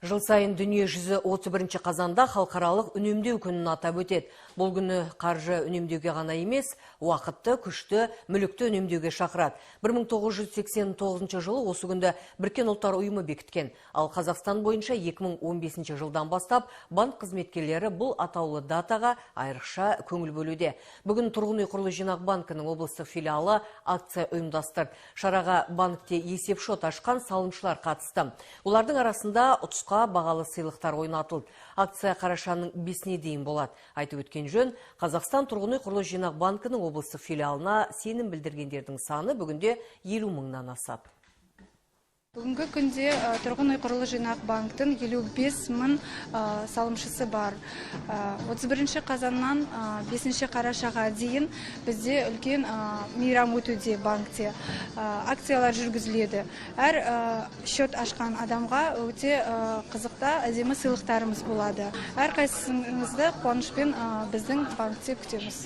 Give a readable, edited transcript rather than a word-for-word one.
Жыл сайын дүние жүзі 31 қазанда халықаралық үнемдеу күнін атап өтеді. Бұл күні қаржы үнемдеуге ғана емес, уақытты, күшті, мүлікті үнемдеуге шақырады. 1989 жылы осы күнді Біріккен Ұлттар Ұйымы бекіткен. Ал Қазақстан бойынша 2015 жылдан бастап банк қызметкерлері бұл атаулы датаға айрықша көңіл бөлуде. Бүгін Тұрғын үй құрылыс жинақ банкінің облыстық филиалы акция ұйымдастырды. Шараға банкте есепшот ашқан салымшылар қатысты. Олардың арасында ұтысқа бағалы сыйлықтар ойнатылды. Акция қарашаның 5-іне дейін болады. Айтып өткен жөн, Қазақстан Тұрғын үй құрылыс жинақ банкінің облыстық филиалына сенім білдіргендердің саны бүгінде 50 мыңнан асады. Бүгінгі күнде Тұрғын үй құрылыс жинақ банктің 55 мың салымшысы бар. 31 қазаннан 5 қарашаға дейін бізде үлкен мейрам өтуде банкте. Акциялар жүргізіледі. Әр счет ашқан адамға өте қызықты, әдемі сыйлықтарымыз болады. Әрқайсыңызды қуанышпен біздің банкте күтеміз.